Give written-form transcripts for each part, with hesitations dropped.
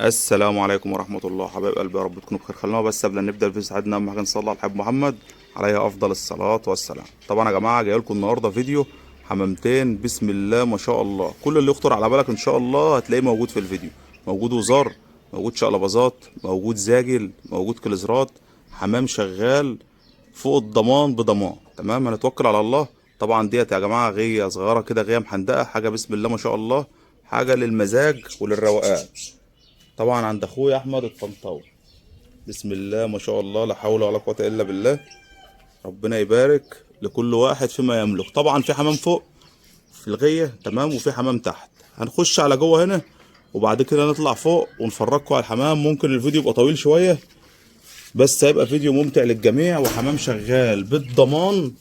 السلام عليكم ورحمة الله، حبايب قلبي، يا رب تكونوا بخير. خلونا بس قبل ما نبدأ الفيديو ساعدنا، أهم حاجة نصلي على الحبيب محمد عليه أفضل الصلاة والسلام. طبعا يا جماعة جاي لكم النهاردة فيديو حمامتين بسم الله ما شاء الله، كل اللي يخطر على بالك إن شاء الله هتلاقيه موجود في الفيديو. موجود وزار، موجود شقلباظات، موجود زاجل، موجود كليزرات، حمام شغال فوق الضمان بضمان. تمام، هنتوكل على الله. طبعا ديت يا جماعة غيه صغيرة كده، غيه محندقه، حاجة بسم الله ما شاء الله، حاجة للمزاج وللروقان. طبعا عند اخويا احمد الطنطاوي، بسم الله ما شاء الله، لا حول ولا قوة الا بالله. ربنا يبارك لكل واحد فيما يملك. طبعا في حمام فوق في الغيه، تمام، وفي حمام تحت. هنخش على جوه هنا وبعد كده نطلع فوق ونفرجكم على الحمام. ممكن الفيديو يبقى طويل شوية، بس هيبقى فيديو ممتع للجميع، وحمام شغال بالضمان.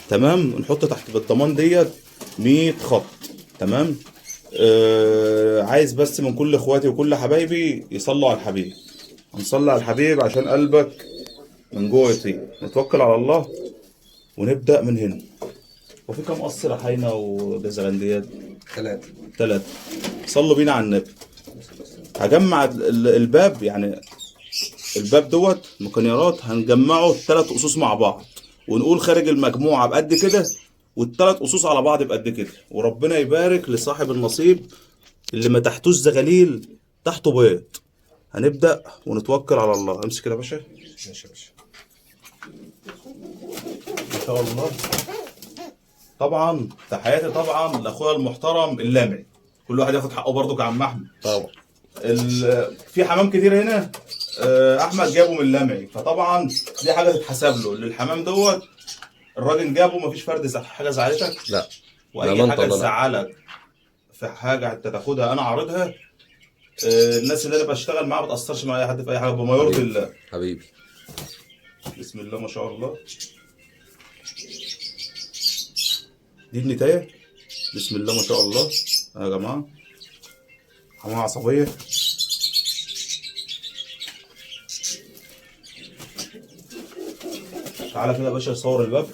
تمام، نحط تحت بالضمان ديت 100 خط. تمام. عايز بس من كل اخواتي وكل حبايبي يصلوا على الحبيب. هنصلي على الحبيب عشان قلبك من جوه يطيب. نتوكل على الله ونبدأ من هنا. وفي كام قص رحاينة وجزغنديات؟ ثلاثة. 3. صلوا بينا على النبي. هجمع الباب، يعني الباب دوت مكانيرات، هنجمعه الثلاث قصوص مع بعض ونقول خارج المجموعة بقد كده، والثلاث قصوص على بعض بقد كده. وربنا يبارك لصاحب النصيب اللي ما تحتوش زغاليل، تحته بيض. هنبدأ ونتوكل على الله. امسك كده يا باشا. ماشي يا باشا. ما شاء الله. طبعا تحياتي طبعا لاخويا المحترم اللامعي، كل واحد ياخد حقه برضه كعم احمد. طبعا في حمام كتير هنا، احمد جابه من اللمعي، فطبعا دي حاجة تتحسب له. اللي الحمام دوت الراجل جابه، مفيش فرد حاجة زعلتك؟ لا. واي بأمانة حاجة الله لا. تزعلك في حاجة انت تاخدها انا عارضها. الناس اللي انا بشتغل معاها ما بتاثرش مع اي حد في اي حاجة بما يرضي حبيبي الله. حبيبي. بسم الله ما شاء الله. دي النتايه، بسم الله ما شاء الله يا جماعة، حمام عصبية. تعالى كده يا باشا صور الباب.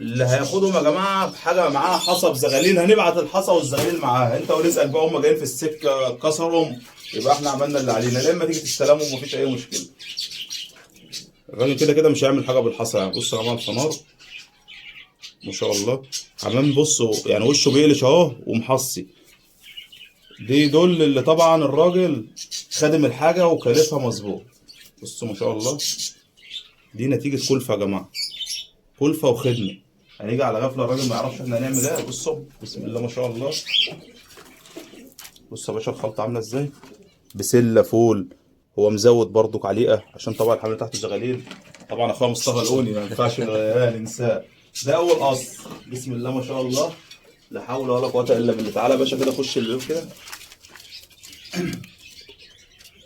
اللي هياخدهم يا جماعة بحاجة معاها حصى بزغاليل، هنبعت الحصى والزغاليل معاها، انت ورزقك بقى. هم جايين في السكة كسرهم، يبقى احنا عملنا اللي علينا. لما تيجي تستلمهم مفيش اي مشكلة. الراجل كده كده مش هيعمل حاجة بالحصى يعني. بصوا يا جماعة الفنار ما شاء الله، حمام بصوا يعني وشه بيقلش اهو ومحصي. دي دول اللي طبعا الراجل خادم الحاجة وكلفها مظبوط. بصوا ما شاء الله، دي نتيجة كلفه يا جماعة، كلفه وخدمه. هنيجي على غفلة الراجل ما يعرفش احنا هنعمل ايه. بصوا بسم الله ما شاء الله. بصوا يا باشا الخلطة عامله ازاي، بسلة فول، هو مزود برضك عليقه عشان طبعا الحمام تحته زغاليل. طبعا اخويا مصطفى القوني ما ينفعش ننساه. ده اول قص، بسم الله ما شاء الله، لا حول ولا قوة الا بالله. تعالى يا باشا كده خش البيت كده.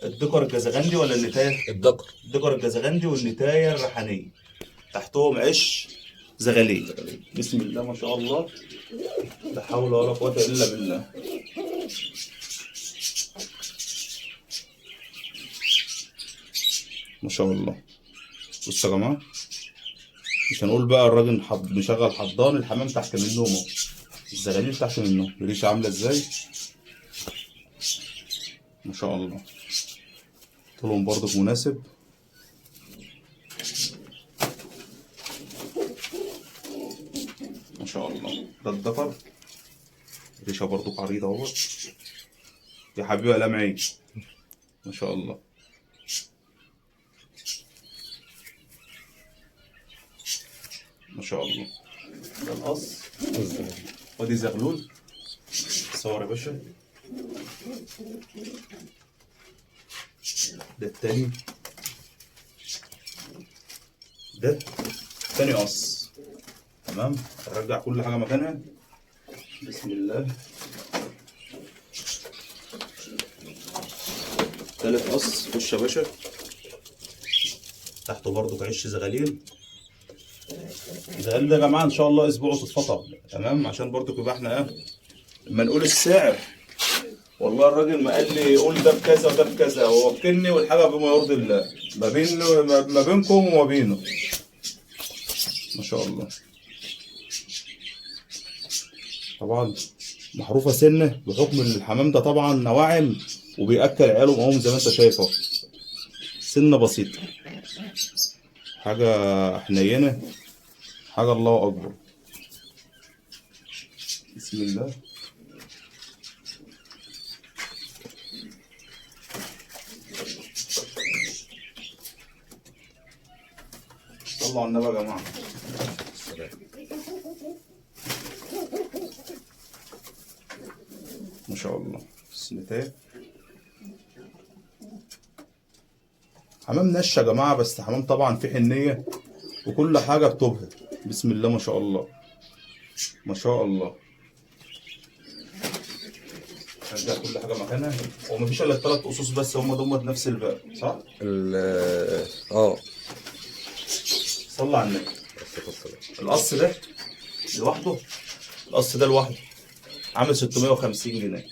الدكر الجزغندي ولا النتايه؟ الدكر. الدكر الجزغندي والنتايه الريحانيه، تحتهم عش زغاليل. بسم الله ما شاء الله، لا حول ولا قوة الا بالله. ما شاء الله. بصوا يا جماعة، مش هنقول بقى الراجل مشغل حضان، الحمام تحت منهم اهو، الزغاليل تحت منهم. الريشة عامله ازاي ما شاء الله، طولهم برضك مناسب. ما شاء الله. ده الذكر، ريشه برضك عريضة اهوت يا حبيبي يا لمعي، ما شاء الله. ما شاء الله. ده القص، وادي زغلول. صور يا باشا. ده التاني، ده تاني قص. تمام، نرجع كل حاجة مكانها. بسم الله. تالت قص، خش يا باشا. تحته برضو عش زغاليل. زغاليل ده يا جماعة ان شاء الله اسبوعه تتفطر. تمام، عشان برضو يبقى احنا ايه لما نقول السعر. والله الراجل ما قال لي قول ده بكذا وده بكذا، هو وكلني والحاجة بما يرضي الله، ما بين ما بينكم وما بينه. ما شاء الله. طبعا محروفه سنة بحكم ان الحمام ده طبعا نواعم وبياكل عياله معاهم زي ما انت شايف اهو. سنة بسيطة، حاجة حنينه، حاجة الله اكبر. بسم الله. صلوا على النبي يا جماعة. ما شاء الله. السنتين حمام نش يا جماعة، بس حمام طبعا فيه حنيه وكل حاجة بتبهر. بسم الله ما شاء الله، ما شاء الله. رجع كل حاجة مكانها، ومفيش الا الثلاث قصوص بس، هم دول نفس الباب صح؟ اه. صلى على النبي. القص ده لوحده، القص ده لوحده عامل 650 جنيه.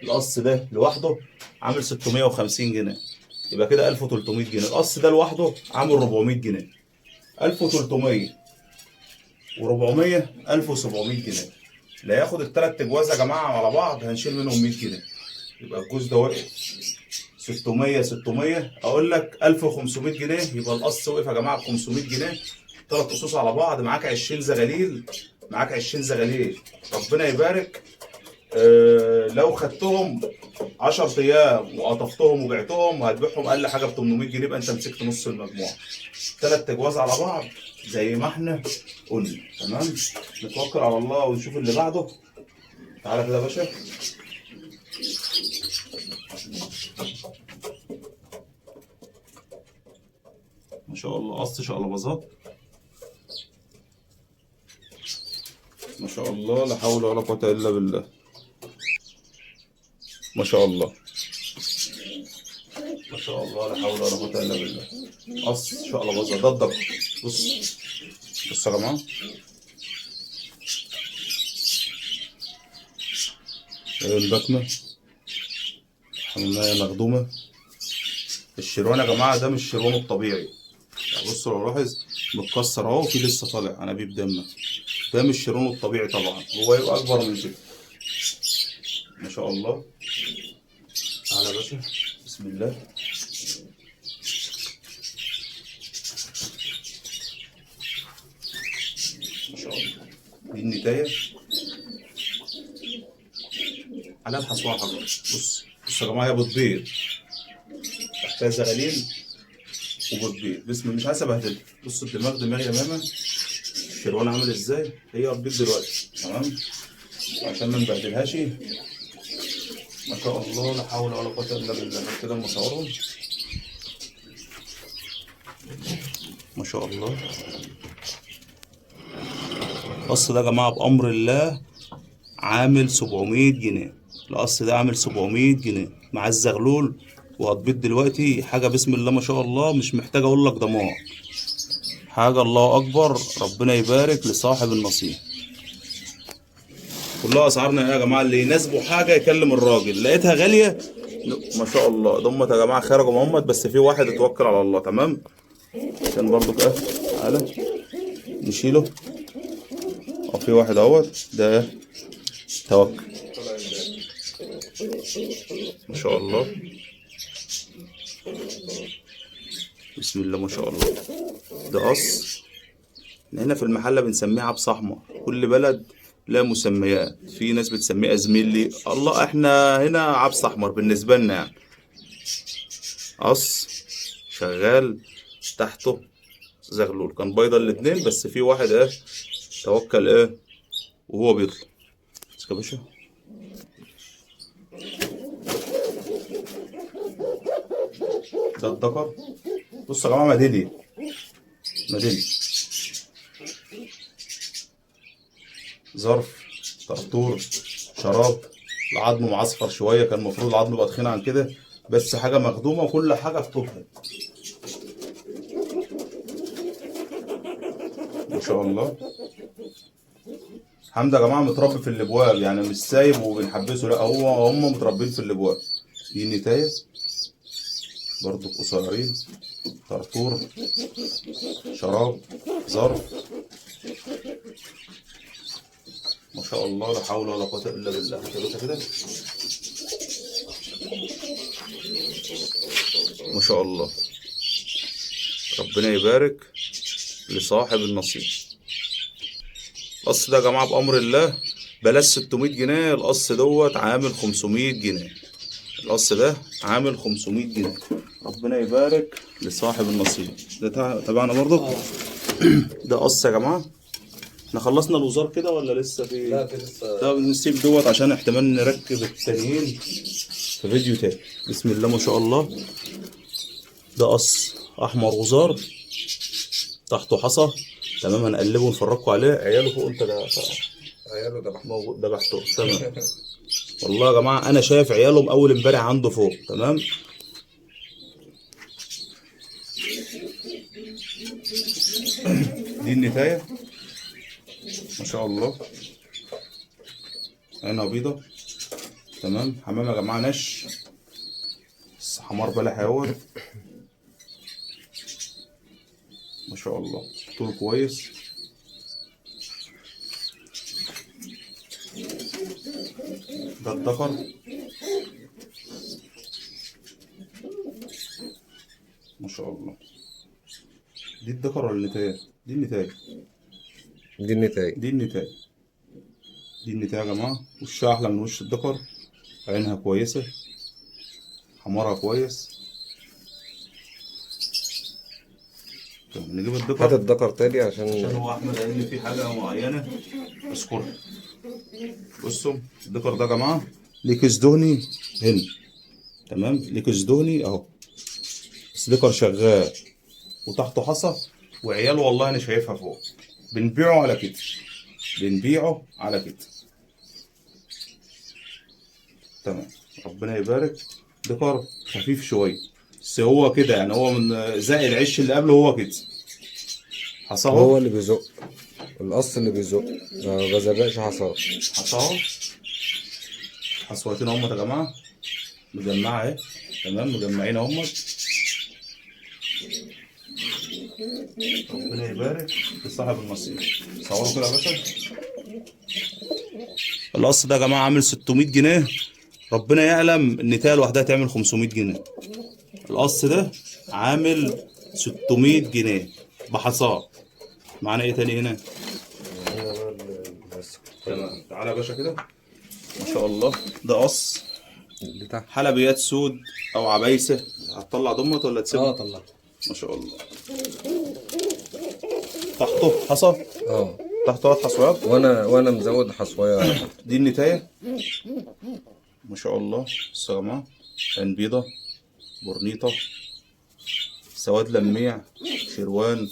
القص ده لوحده عامل 650 جنيه، يبقى كده 1300 جنيه. القص ده لوحده عامل 400 جنيه، 1300 و400 1700 جنيه. لا ياخد الثلاث اجواز يا جماعة على بعض هنشيل منهم 100 جنيه، يبقى الجوز ده وقف 600 600، اقول لك 1500 جنيه. يبقى القص وقف يا جماعة ب 500 جنيه، ثلاث قصوص على بعض، معاك 20 زغاليل، معاك 20 زغاليل، ربنا يبارك. لو خدتهم 10 ايام وقطفتهم وبعتهم وهتبيعهم اقل حاجة ب 800 جنيه، يبقى انت مسكت نص المجموعة. ثلاث اجواز على بعض زي ما احنا قلنا. تمام، نتوكل على الله ونشوف اللي بعده. تعالى كده يا باشا. ما شاء الله، قص شقلباظات ما شاء الله، لا حول ولا قوة الا بالله. ما شاء الله، ما شاء الله، لا حول ولا قوة الا بالله. قص شقلباظات ده الضرب. بص بص يا جماعة، البكمة حمامية مخدومة. الشيروان يا جماعة ده مش شيروان الطبيعي، يعني بصوا لو لاحظ متكسر اهو، وفي لسه طالع انابيب دم. ده مش شيروان الطبيعي طبعا، هو يبقى اكبر من كده. ما شاء الله. تعالى يا باشا، بسم الله. ما شاء الله، دي النتاية عليها الحصوة حجر. بص بص يا جماعة، هي بتبيض تحتها زغاليل وبتبيض. بسم الله، مش عايز ابهدلها. بص الدماغ، دماغ يا ماما، الشروان عامل ازاي، هي بتبيض دلوقتي. تمام، عشان ما نبهدلهاش. ما شاء الله، لا حول ولا قوة الا بالله. كده مصورهم ما شاء الله. القص ده يا جماعة بأمر الله عامل 700 جنيه. القص ده عامل 700 جنيه مع الزغلول، وهتبيض دلوقتي. حاجة بسم الله ما شاء الله، مش محتاج اقول لك ضمان، حاجة الله اكبر، ربنا يبارك لصاحب النصيب. كلها اسعارنا يا جماعة، اللي يناسبه حاجة يكلم الراجل. لقيتها غالية ما شاء الله، ضمت يا جماعة، خرجوا محمد، بس في واحد اتوكل على الله. تمام، عشان برضو كده تعالى نشيله. في واحد اهوت ده توكل ما شاء الله، بسم الله ما شاء الله. ده قص هنا في المحلة بنسميه عبس احمر، كل بلد لا مسميات، في ناس بتسميه ازميلي، الله احنا هنا عبس احمر بالنسبة لنا يعني. قص شغال تحته زغلول، كان بيضة الاتنين، بس في واحد ايه توكل ايه وهو بيطلع. بس يا باشا، ده الذكر. بصوا يا جماعة، مديلي مديلي، ظرف طرطور شراب، العظم معصفر شوية، كان المفروض العظم يبقى تخين عن كده، بس حاجة مخدومة وكل حاجة في طوبها ما شاء الله. حمد يا جماعة متربي في الابواب، يعني مش سايب وبنحبسه، لا هو هم متربيين في الابواب. دي النتايه برضو قصيرين، طرطور شراب ظرف. ما شاء الله لا حول ولا قوة الا بالله. هات كده، ما شاء الله، ربنا يبارك لصاحب النصيب. القص ده يا جماعة بأمر الله بلاش 600 جنيه، القص دوت عامل 500 جنيه. القص ده عامل 500 جنيه. ربنا يبارك لصاحب النصيب. ده تبعنا برضه. ده قص يا جماعة. احنا خلصنا الوزار كده ولا لسه في؟ لا في لسه. طب نسيب دوت عشان احتمال نركب التانيين في فيديو تاني. بسم الله ما شاء الله. ده قص احمر وزار تحته حصى. تمام، هنقلبه ونفرجكوا عليه. عياله فوق، انت ده عياله ذبحته موجود، ذبحته. تمام. والله يا جماعة انا شايف عيالهم اول امبارح عنده فوق. تمام. دي النتايه ما شاء الله، عينها بيضة. تمام. حمام يا جماعة نش، بس حمار بلح اهوت ما شاء الله، طوله كويس. ده الذكر ما شاء الله. دي الذكر ولا النتاية؟ دي النتاية. دي النتاية. دي النتاية. دي النتاية يا جماعة. وشها أحلى من وش الذكر، عينها كويسة، حمارها كويس. طب نجيب الذكر. هات الذكر تاني عشان هو أحمد قال لي في حاجة معينة اذكرها. بصوا الذكر ده يا جماعة ليه كيس دهني هنا. تمام، ليه كيس دهني أهو، بس ذكر شغال وتحته حصى وعياله والله أنا شايفها فوق. بنبيعه على كده، بنبيعه على كده. تمام، ربنا يبارك. ذكر خفيف شوية بس هو كده يعني، هو من زي العش اللي قبله هو كده. حصاة هو اللي بيزق، القص اللي بيزق، ما بزرقش حصاة. حصاة حصوتين اهم يا جماعة، مجمعة اهي. تمام، مجمعين اهم. ربنا يبارك لصاحب النصيب. صوروا كده يا باشا. القص ده يا جماعة عامل 600 جنيه، ربنا يعلم النتايه لوحدها تعمل 500 جنيه. القص ده عامل 600 جنيه بحصاه. معانا ايه تاني هنا؟ تمام، تعالى يا باشا كده. ما شاء الله، ده قص اللي تحت حلبيات سود او عبايسه. هتطلع دمت ولا تسيبه؟ طلعت. ما شاء الله. تحته حصى. تحته ثلاث حصوات. وانا مزود حصويه. دي النتايه ما شاء الله. بصوا يا جماعة، عين بيضة، برنيطه، سواد لميع، شروان،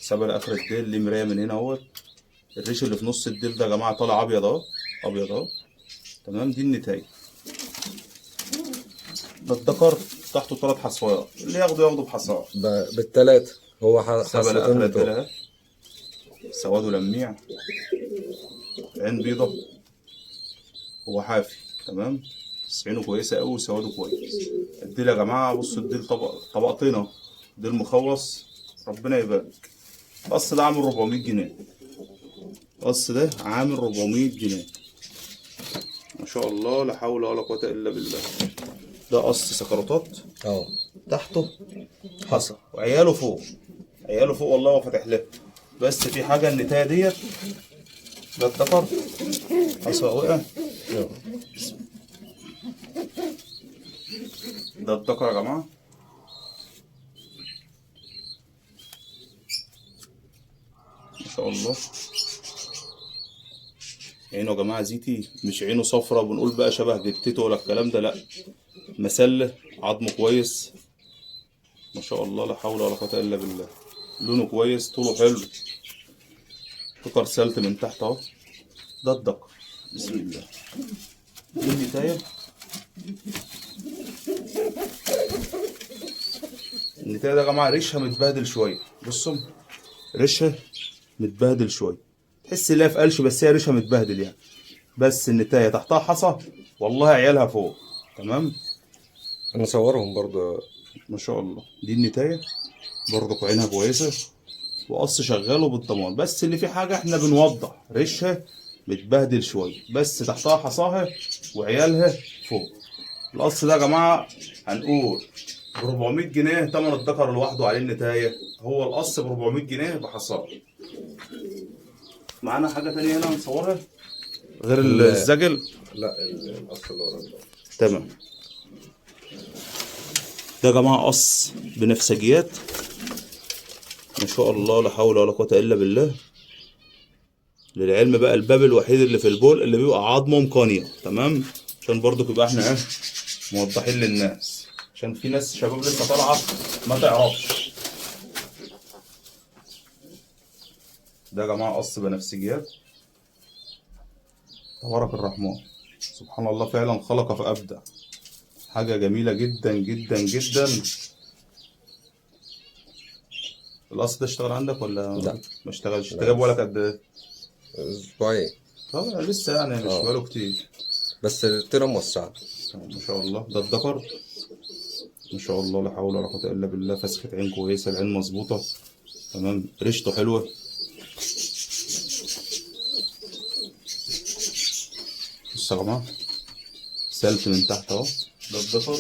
سبع لاخر الديل. ليه مراية من هنا اهوت. الريش اللي في نص الديل ده يا جماعة طالع ابيض اهو، ابيض اهو. تمام، دي النتايه. ده الذكر تحته ثلاث حصوات، اللي ياخده ياخده بحصاه. بالثلاثة هو سبع حصوتين لاخر بتوع. الديل اهي، سواده لميع، عين بيضة، هو حافي. تمام، بس عينه كويسة أوي وسواده كويس. الديل يا جماعة بصوا الديل طبقتين أهو، ديل مخوص، ربنا يبارك. القص ده عامل 400 جنيه. القص ده عامل 400 جنيه. ما شاء الله لا حول ولا قوة إلا بالله. ده قص سكرتات. تحته حصى وعياله فوق، عياله فوق والله هو فاتح لها. بس في حاجة النتاية ديت، ده الذكر حصى وقع. ده الذكر يا جماعة. ما شاء الله، عينه يا جماعة زيتي، مش عينه صفرة بنقول بقى شبه جتته ولا الكلام ده، لا مسله، عظمه كويس ما شاء الله لا حول ولا قوة إلا بالله. لونه كويس، طوله حلو، فكر سلت من تحت اهو. ده الدقر بسم الله. دي النتاية. النتاية ده يا جماعة ريشها متبهدل شوية، بصوا ريشها متبهدل شوية، تحس ان هي في قلش بس هي ريشها متبهدل يعني. بس النتاية تحتها حصى والله عيالها فوق. تمام، انا صورهم برضو ما شاء الله. دي النتاية برضو عينها كويسة، وقص شغالة بالضمان. بس اللي فيه حاجة احنا بنوضح، ريشها متبهدل شوية، بس تحتها حصاها وعيالها فوق. القص ده يا جماعة هنقول ب 400 جنيه تمن الذكر لوحده عليه النتايه. هو القص ب 400 جنيه بحصاه. معانا حاجة تانية هنا نصورها غير الزجل؟ لا، القص اللي ورا ده. تمام. ده يا جماعة قص بنفسجيات ما شاء الله، لا حول ولا قوة الا بالله. للعلم بقى الباب الوحيد اللي في البول اللي بيبقى عظمه مقانيه، تمام، عشان برضو يبقى احنا ايه موضحين للناس، عشان في ناس شباب لسه طالعه ما تعرفش. ده يا جماعة قص بنفسجيات، تبارك الرحمن، سبحان الله، فعلا خلق فابدع. حاجة جميلة جدا جدا جدا. القص ده اشتغل عندك ولا لا. ما اشتغلش؟ لا. انت جايبه بالك قد ايه؟ اسبوعين. طب لسه يعني مش بقاله كتير، بس الطيرة موسعة ما شاء الله. ده الذكر ما شاء الله، لا حول ولا قوة الا بالله. فسخة عين كويسة، العين مظبوطة، تمام، ريشته حلوة. بص يا جماعة، سلت من تحت اهو. ده الذكر،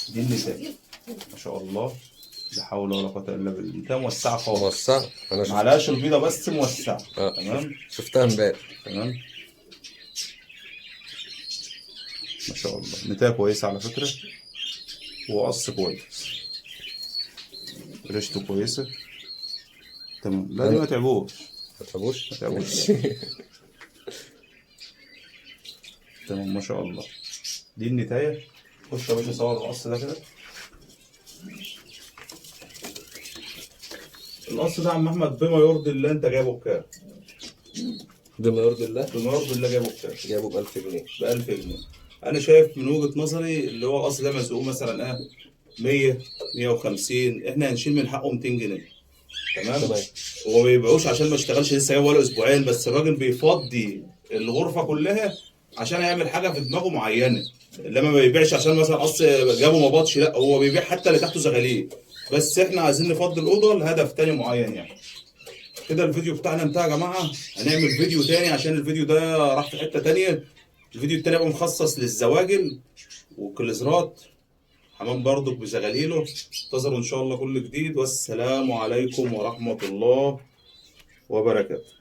دي النتاية ما شاء الله، لا حول ولا قوة الا بالله. النتاية موسعة خالص. موسعة. انا شفت معلقاش البيضة بس موسعة. تمام. شفتها امبارح. تمام ما شاء الله، نتاية كويسة على فكرة، وقص كويس، ريشته كويسة، تمام. لا دي ما تعبوش. ما تعبوش؟ ما تعبوش. تمام ما شاء الله. دي النتاية. خش يا باشا صور القص ده كده. القص ده يا عم احمد بما يرضي الله انت جايبه بكام؟ بما يرضي الله؟ بما يرضي الله جايبه بكام؟ جايبه ب 1000 جنيه. ب 1000 جنيه. انا شايف من وجهة نظري اللي هو القص ده مزقوق مثلا 100 150، احنا هنشيل من حقه 200 جنيه. تمام؟ تمام. هو ما بيبيعوش عشان ما اشتغلش لسه، جايبه ولا اسبوعين، بس الراجل بيفضي الغرفة كلها عشان يعمل حاجة في دماغه معينة. لما ما بيبيعش عشان مثلا قص جابه ما باطش، لا هو بيبيع حتى اللي تحته زغاليل، بس احنا عايزين نفضي الاوضة لهدف تاني معين يعني. كده الفيديو بتاعنا انتهى يا جماعة. هنعمل فيديو تاني عشان الفيديو ده راح في حتة تانية. الفيديو التاني هيبقى مخصص للزواجل والكليزرات، حمام برضك بزغاليله. انتظروا ان شاء الله كل جديد، والسلام عليكم ورحمة الله وبركاته.